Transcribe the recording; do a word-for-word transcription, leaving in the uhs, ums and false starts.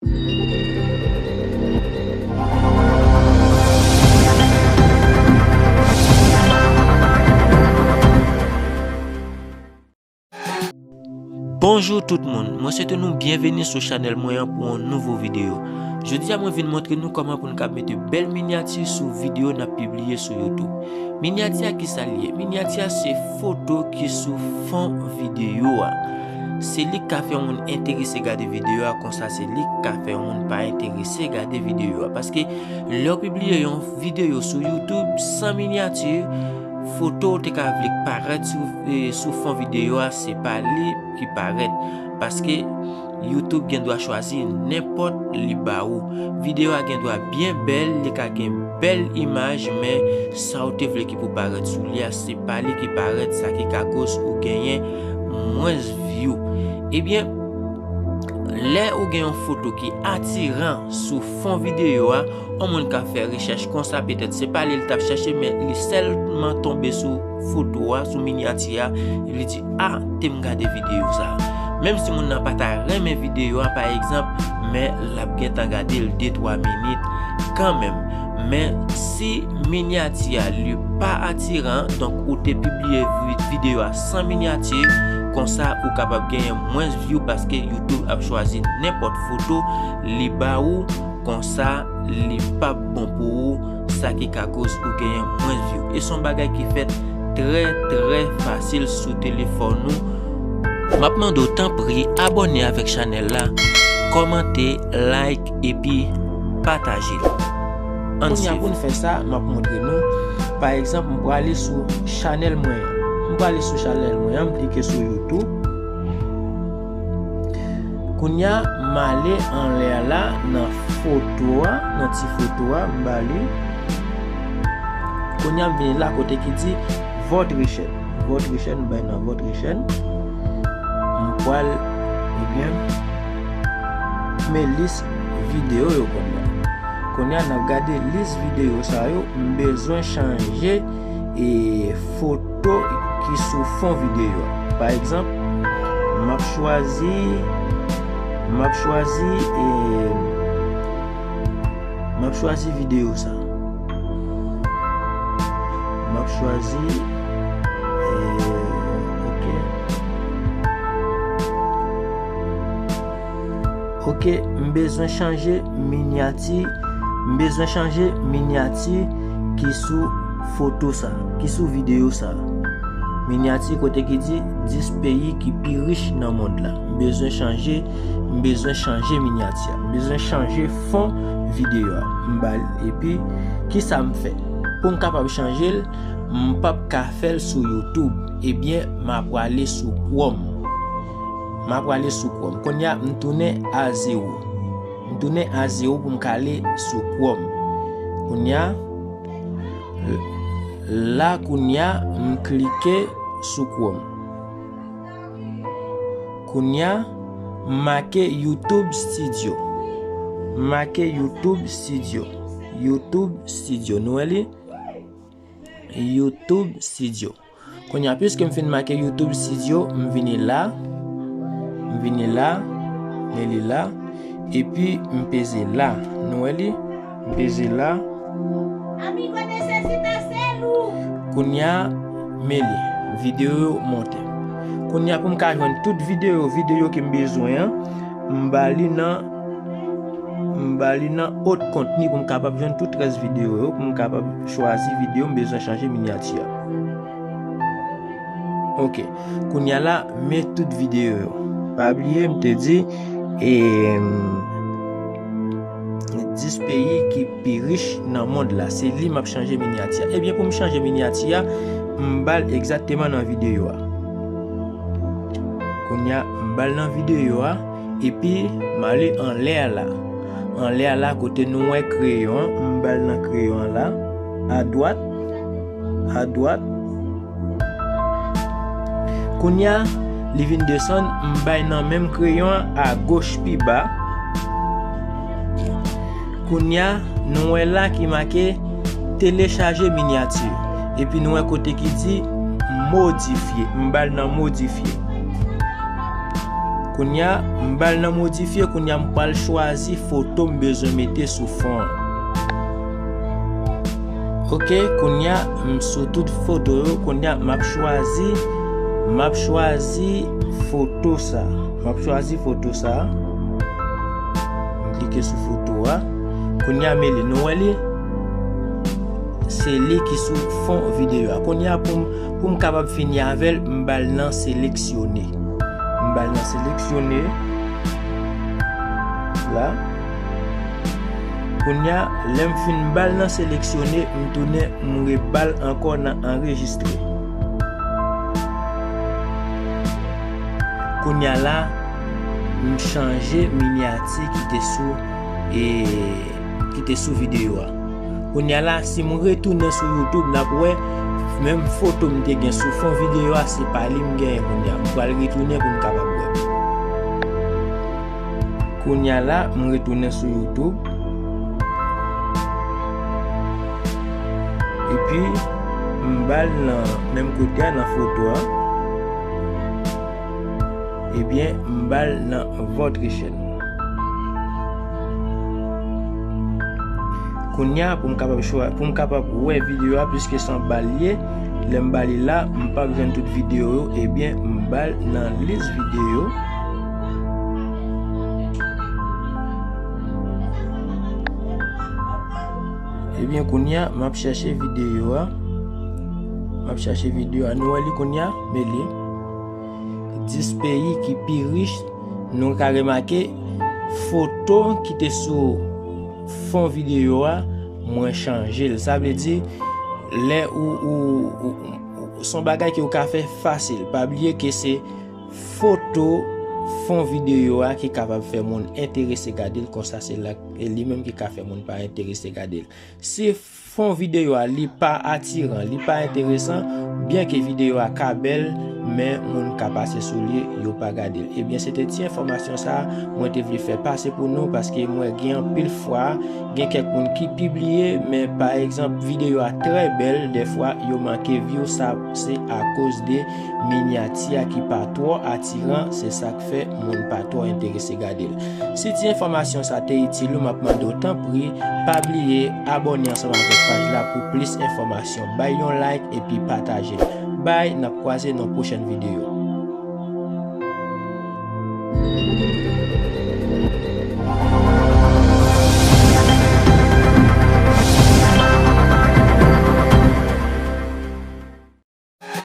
Bonjou tout moun, mwen swete nou byenveni sou chanèl mwen an pou yon nouvo videyo. Jodi a mwen vin montre nou kòman pou n ka mete bèl minyati sou videyo n ap pibliye sou YouTube. Minyati a kisa l ye? Minyati a se foto ki sou fon videyo a. Se li k ka fè yon moun enterese gade videyo a, konsa se li k ka fè yon moun pa enterese gade videyo a. Paske lè w pibliye yon videyo sou YouTube san minyati, foto w te ka vle k parèt sou, e, sou fon videyo a, se pa li ki parèt. Paske YouTube gen dwa chwazi nenpòt li ba ou. Videyo a gen dwa byen bèl, li ka gen bèl imaj, men sa w te vle ki pou parèt sou li a, se pa li ki parèt, sa ki ka koz ou genyen mwens view. Ebyen, lè ou gen yon foto ki atiran sou fon videyo a, yon moun ka fè rechèch konsa, petèt se pa li l t ap chèche, men li sèlman tonbe sou foto a, sou minyati a, epi li di, "A, te m gade videyo sa a." Menm si moun nan pa ta renmen videyo a, pa egzanp, men l ap gentan gade l de twa minit kanmenm. Men si minyati a li pa atiran, donk ou te pibliye vi-, videyo a san minyati, konsa ou kapab genyen mwens view paske YouTube ap chwazi nenpòt foto li ba ou, konsa li p ap bon pou ou, sa ki ka koz ou genyen mwens view. E se yon bagay ki fèt trè, trè fasil sou telefòn ou. M ap mande w tanpri abòne avèk chanèl la, kòmante, like epi pataje l. Ann Kounye a, pou n fè sa, m ap montre nou. Pa egzanp, m prale sou chanèl mwen an. M prale sou chanèl mwen an, m klike sou YouTube. Kounye a, m ale anlè a la, nan foto a, nan ti foto a, m ba li. Kounye a, m vini la kote ki di Votre chaîne. Votre chaîne, m bay nan Votre chaîne. M pral, ebyen, men lis videyo yo kounye a. Kounye a, n ap gade lis videyo sa yo, m bezwen chanje, e, foto ki sou fon videyo a. Pa egzanp, m ap chwazi, m ap chwazi, e, m ap chwazi videyo sa. M ap chwazi, e, ok. Ok, m bezwen chanje minyati, m bezwen chanje minyati ki sou foto sa, ki sou videyo sa. Minyati kote ki di dis peyi ki pi rich nan mond la. M bezwen chanje, m bezwen chanje minyati a. M bezwen chanje fon videyo a. M ba l, epi, kisa m fè? Pou m kapab chanje l, m p ap ka fè l sou YouTube. Ebyen, m a prale sou Chrome. M a prale sou Chrome. Kounye a, m tounen a zewo. M tounen a zewo pou m ka ale sou Chrome. Kounye a, l-, la kounye a, m klike sou Chrome. Kounye a, m make YouTube Studio. M make YouTube Studio. YouTube Studio. Nou wè li? YouTube Studio. Kounye a, piske m fin make YouTube Studio, m vini la. M vini la. Men li la. Epi, m peze la. Nou wè li? M peze la. Amigo, necesita hacerlo. Kounye a, men li. Videyo yo monte. Kounye a, pou m ka jwenn tout videyo, videyo ke m bezwen an, m ba li nan, m ba li nan autres contenus pou m kapab jwenn tout rès videyo yo, pou m kapab chwazi videyo m bezwen chanje minyati a. Ok. Kounye a la, men tout videyo yo. Pa bliye, m te di, e, dis peyi ki pi rich nan mond la. Se li m ap chanje minyati a. Ebyen, pou m chanje minyati a, m ba l egzakteman nan videyo a. Kounye a, m ba l nan videyo a, epi m ale anlè a la. Anlè a la, kote nou wè kreyon an, m ba l nan kreyon an la. Adwat, adwat. Kounye a, li vin desann, m bay nan menm kreyon an, agoch pi ba. Kounye a, nou wè la ki make telechaje minyati. Epi nou wè kote ki di modifye. M ba l nan modifye. Kounye a, m ba l nan modifye, kounye a m pral chwazi foto m bezwen mete sou fon an. Ok, kounye a, m sou tout foto yo, kounye a, m ap chwazi, m ap chwazi foto sa. M ap chwazi foto sa. M klike sou foto a. Kounye a, mele, nou wè li? Se li ki sou fon videyo a. Kounye a, pou m, pou m kapab fini avè l, m ba l nan seleksyone. M ba l nan seleksyone. La. Kounye a, lè m fin ba l nan seleksyone, m tounen, m reba l ankò nan anrejistre. Kounye a la, m chanje minyati ki te sou, e, ki te sou videyo a. Kounye a la, si m retounen sou YouTube, n ap wè menm foto m te gen sou fon videyo a, se pa li m genyen kounye a. M pral retounen pou n kapab wè. Kounye a la, m retounen sou YouTube. Epi, m ba l nan menm kote a, nan foto a. Ebyen, m ba l nan votre chaîne. Kounye a, pou m kapab chwa-, pou m kapab wè videyo a, piske se yon bal li ye, lè m ba li la, m p ap jwenn tout videyo yo, ebyen, m ba l nan lis videyo. Ebyen, kounye a, m ap chèche videyo a. M ap chèche videyo a. Nou wè li kounye a? Men li. Dis peyi ki pi rich. Nou ka remake foto ki te sou fon videyo a, mwen chanje l. Sa vle di, lè ou, ou, ou, ou, se yon bagay ke ou ka fè fasil. Pa bliye ke se foto fon videyo a ki kapab fè moun enterese gade l, konsa se la, e li menm ki ka fè moun pa enterese gade l. Si fon videyo a, li pa atiran, li pa enteresan, byenke videyo a ka bèl, men moun ka pase sou li, yo pa gade l. Ebyen, se te ti enfòmasyon sa a mwen te vle fè pase pou nou, paske mwen gen anpil fwa, gen kèk moun ki pibliye, men pa egzanp, videyo a trè bèl, dèfwa yo manke view, sa se akoz de minyati a ki pa twò atiran, se sa k fè moun pa twò enterese gade l. Si ti enfòmasyon sa te itil ou, m ap mande w tanpri, pa bliye abòne ansanm avèk paj la pou plis enfòmasyon. Bay yon like epi pataje l. Bay, n ap kwaze nan pwochèn videyo.